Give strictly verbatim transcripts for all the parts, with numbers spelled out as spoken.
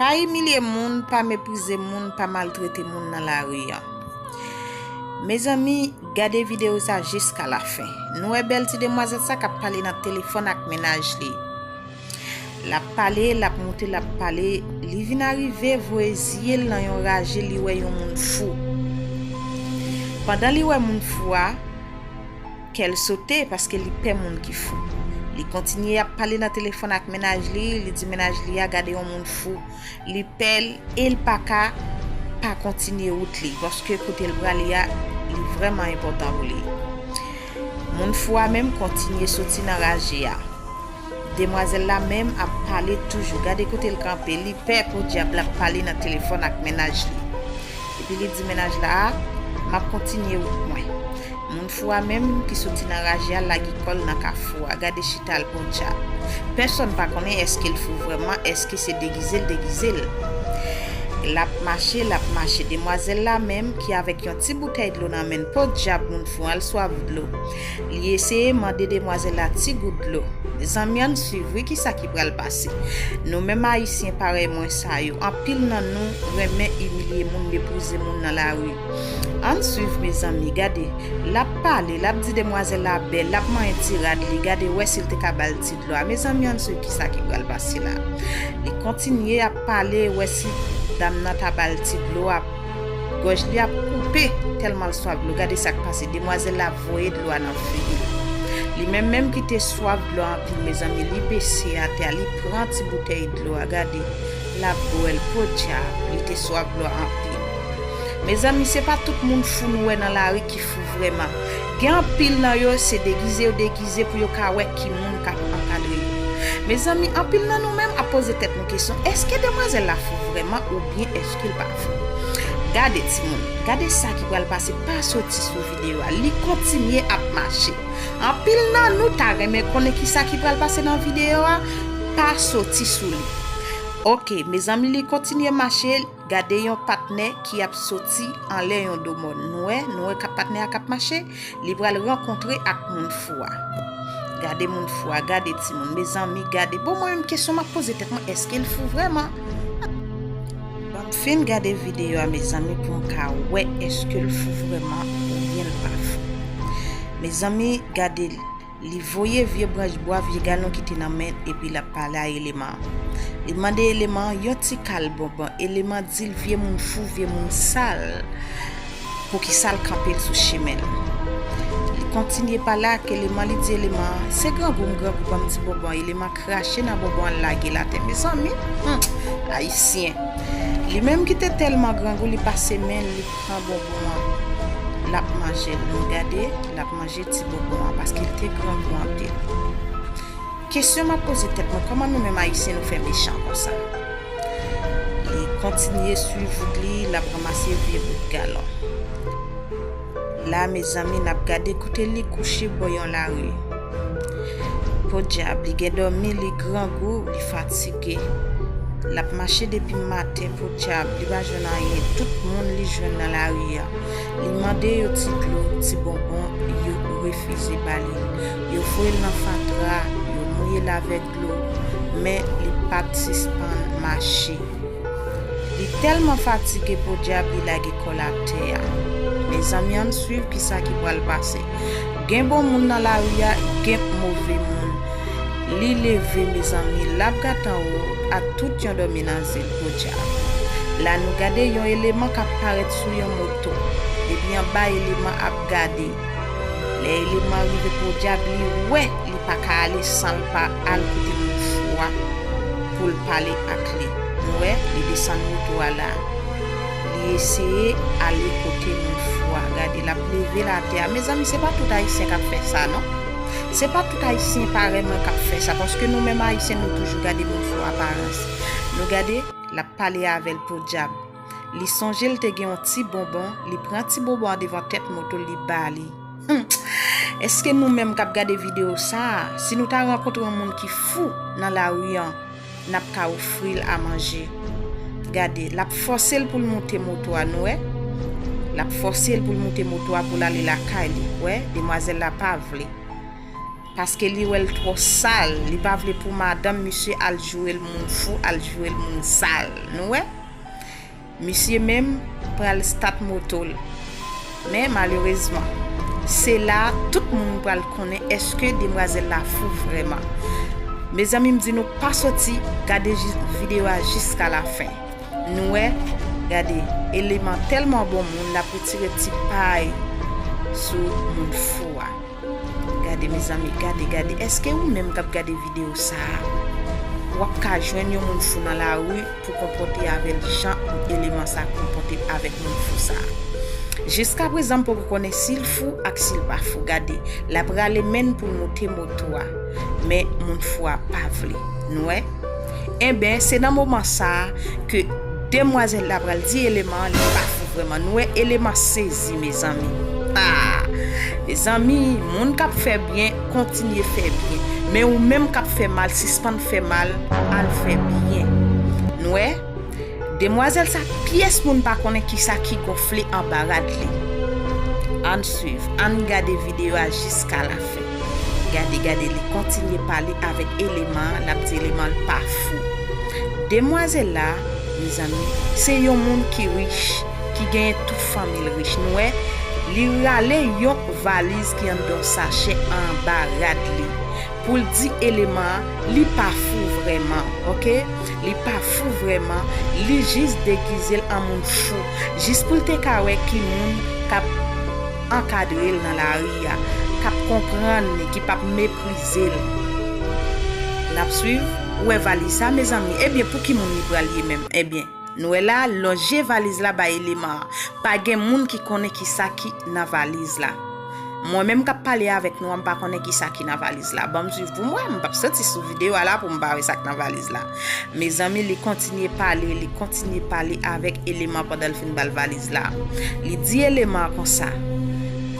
Pa imilye moun, pa meprize moun, pa maltrete moun nan lari an. Mezanmi, gade videyo sa jiska lafen. Nou wè bèl ti demwazèl sa k ap pale nan telefòn ak mennaj li. L ap pale, l ap moute, l ap pale. Li vin arive voye zye l nan yon raje, li wè yon moun fou. Pandan li wè moun fou a, kè l sote paske li pè moun ki fou. Li kontinye ap pale nan telefòn ak mennaj li, li di mennaj li a gade yon moun fou. Li pè l e l pa ka pa kontinye wout li paske kote l prale a, li vrèman enpòtan pou li. Moun fou a menm kontinye soti nan raje a. Demwazèl la menm ap pale toujou. Gade kote l kanpe. Li pè podyab l ap pale nan telefòn ak mennaj li. Epi li di mennaj la a, m ap kontinye wout mwen. Moun fou a menm ki soti nan raje a lage kò l nan kafou a. Gade chita l podyab. Pèsonn pa konnen èske l fou vrèman, èske se degize l degize l. L ap mache, l ap mache. Demwazèl la menm ki avèk yon ti boutèy dlo nan men l. Podyab moun fou an, l swaf dlo. Li eseye mande demwazèl la ti gout dlo. Zanmi, ann swiv wi kisa ki pral pase. Nou menm Ayisyen parèy mwen sa yo, anpil nan nou renmen imilye moun, meprize moun nan lari. Ann swiv mezanmi, gade. L ap pale, l ap di demwazèl la bèl, l ap manyen ti rad li, gade wè si l te ka ba l ti dlo a. Mezanmi, ann swiv kisa ki pral pase la. Li kontinye ap pale, wè si dam nan ta ba l ti dlo a. Gòj li ap koupe tèlman l swaf dlo. Gade sa k pase. Demwazèl la voye dlo a nan figi l. Li menm menm ki te swaf dlo a anpil, mezanmi, li bese atè a, li pran ti boutèy dlo a. Gade, l ap bwè l. Podyab, li te swaf dlo a anpil. Mezanmi, se pa tout moun fou nou wè nan lari ki fou vrèman. Gen anpil nan yo, se degize yo degize pou yo ka wè ki moun k ap ankadre yo. Mezanmi, anpil nan nou menm ap poze tèt nou kesyon, èske demwazèl la fou vrèman oubyen èske l pa fou? Gade timoun, gade sa ki pral pase, pa soti sou videyo a, li kontinye ap mache. Anpil nan nou ta renmen konnen kisa ki pral pase nan videyo a, pa soti sou li. Oke, mezanmi, li kontinye mache, gade yon patnè ki ap soti anlè yon do mòn. Nou wè, nou wè k ap patnè a k ap mache, li pral rankontre ak moun fou a. Gade moun fou a, gade timoun, mezanmi, gade. Bon, mwen menm kesyon m ap poze tèt mwen, èske l fou vrèman? Ban m fin gade videyo a, mezanmi, pou m ka wè èske l fou vrèman oubyen l pa fou. Mezanmi, gade l. Li voye vye branch bwa, vye galon ki te nan men l, epi l ap pale a eleman an. Li mande eleman an yon ti kal bonbon. Eleman di l vye moun fou, vye moun sal. Poukisa l kanpe l sou chemen l? Li kontinye pale ak eleman, li di eleman an, se grangou m grangou, ban m ti bonbon. Eleman krache nan bonbon an, l lage l atè. Mezanmi, hmm, ayisyen. Li menm ki te tèlman grangou, li pase men l, li pran bonbon an, l ap manje l. Nou gade, l ap manje ti bonbon an paske l te grangou anpil. Kesyon m ap poze tèt mwen, kòman nou menm ayisyen nou fè mechan konsa? Li kontinye swiv wout li, l ap ranmase vye bout galon. La, mezanmi, n ap gade kote li kouche bò yon lari. Podyab, li gen dòmi, li grangou, li fatige. L ap mache depi maten, podyab, li pa jwenn anyen. Tout moun li jwenn nan lari a. Li mande yo ti dlo, ti bonbon, yo refize ba li l. Yo voye l nan fatra, yo mouye l avèk dlo, men li p ap sispann mache. Li tèlman fatige, podyab, li lage kò l atè a. Mezanmi, ann swiv kisa ki pral pase. Gen bon moun nan lari a, gen move moun. Li leve, mezanmi, l ap gate anwo ak tout yon dòmi nan zye l, podyab. La, nou gade yon eleman k ap parèt sou yon moto. Depi anba, eleman ap gade. Lè eleman rive, podyab, li wè li pa ka ale san l pa al kote moun fou a pou l pale ak li. Nou wè, li desann moto a la. Li eseye ale kote moun fou a. Gade, l ap leve l atè a. Mezanmi, se pa tout ayisyen k ap fè sa, non. Se pa tout ayisyen parèy mwen k ap fè sa, paske nou menm ayisyen, nou toujou gade moun fou aparans. Nou gade, l ap pale avè l, podyab. Li sonje l te gen yon ti bonbon, li pran ti bonbon an devan tèt moto l, li ba li. Hmm. Èske nou menm k ap gade videyo sa a, si nou ta rankontre yon moun ki fou nan lari an, n ap ka ofri l a manje? Gade, l ap fòse l pou l moute moto a, nou wè? L ap fòse l pou l moute moto a pou l ale lakay li, wè? Demwazèl la pa vle. Paske li wè l twò sal, li pa vle pou madanm misye al joure l moun fou, al joure l moun sal. Nou wè? Misye menm pral stat moto l. Men malerezman, se la tout moun pral konnen èske demwazèl la fou vrèman. Mezanmi, m di nou pa soti gade videyo a jiska lafen. Nou wè, gade, Eleman tèlman bon moun, l ap retire ti pay sou moun fou a. Gade, mezanmi, gade, gade. Èske ou menm k ap gade videyo sa a, w ap ka jwenn yon moun fou nan lari pou konpòte avè l jan Eleman sa konpòte avèk moun fou sa a? Jiska prezan, m poko konnen si l fou ak si l pa fou. Gade, l ap rale men l pou l moute moto a, men moun fou a pa vle. Nou wè? Enben, se nan moman sa a ke demwazèl la pral di Eleman an li pa fou vrèman. Nou wè Eleman sezi, mezanmi. Ah! Mezanmi, moun k ap fè byen, kontinye fè byen. Men ou menm k ap fè mal, sispann fè mal, al fè byen. Nou wè? Demwazèl sa, pyès moun pa konnen kisa ki gonfle anba rad li. Ann swiv, ann gade videyo a jiska lafen. Gade, gade, li kontinye pale avèk Eleman an, l ap di Eleman l pa fou. Demwazèl la, mezanmi, se yon moun ki rich, ki genyen tout fanmi l rich. Nou wè, li rale yon valiz ki anndan yon sachè anba rad li. Pou l di Eleman an, li pa fou vrèman, oke? Li pa fou vrèman, li jis degize l an moun fou, jis pou l te ka wè ki moun k ap ankadre l nan lari a, k ap konprann li, ki p ap meprize l. N ap swiv? Ou wè valiz sa, mezanmi? Ebyen, pou ki moun li pral ye menm? Ebyen, nou wè la, l lonje valiz la bay Eleman an. Pa gen moun ki konnen kisa ki nan valiz la. Mwen menm k ap pale avèk nou an, m pa konnen kisa ki nan valiz la. Ban m swiv pou m wè, m p ap soti sou videyo a la pou m pa wè sa k nan valiz la. Mezanmi, li kontinye pale, li kontinye pale avèk Eleman pandan l fin ba l valiz la. Li di Eleman an konsa,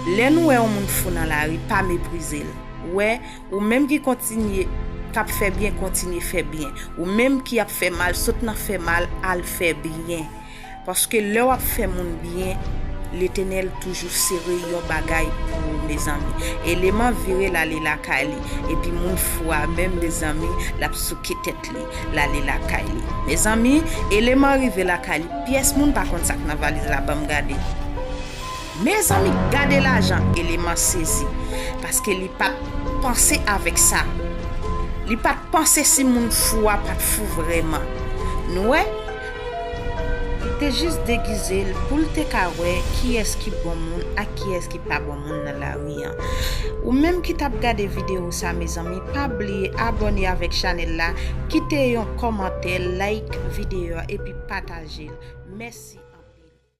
lè nou wè yon moun fou nan lari, pa meprize l. Ou wè, ou menm ki kontinye, k ap fè byen, kontinye fè byen. Ou menm ki ap fè mal, sot nan fè mal, al fè byen. Paske lè w ap fè moun byen, Letènèl toujou sere yon bagay pou ou, mezanmi. Eleman vire l ale lakay li, epi moun fou a menm, mezanmi, l ap souke tèt li, l ale lakay li. Mezanmi, Eleman rive lakay li, pyès moun pa konn sa k nan valiz la, ban m gade. Mezanmi, gade lajan, Eleman sezi, paske li pa t panse avèk sa. Li pa t panse si moun fou a pa t fou vrèman. Nou wè? Li te jis degize l pou l te ka wè kiyès ki bon moun ak kiyès ki pa bon moun nan lari an. Ou menm ki t ap gade videyo sa, mezanmi, pa bliye abòne avèk chanèl la, kite yon kòmantè, like videyo a, epi pataje l. Mèsi.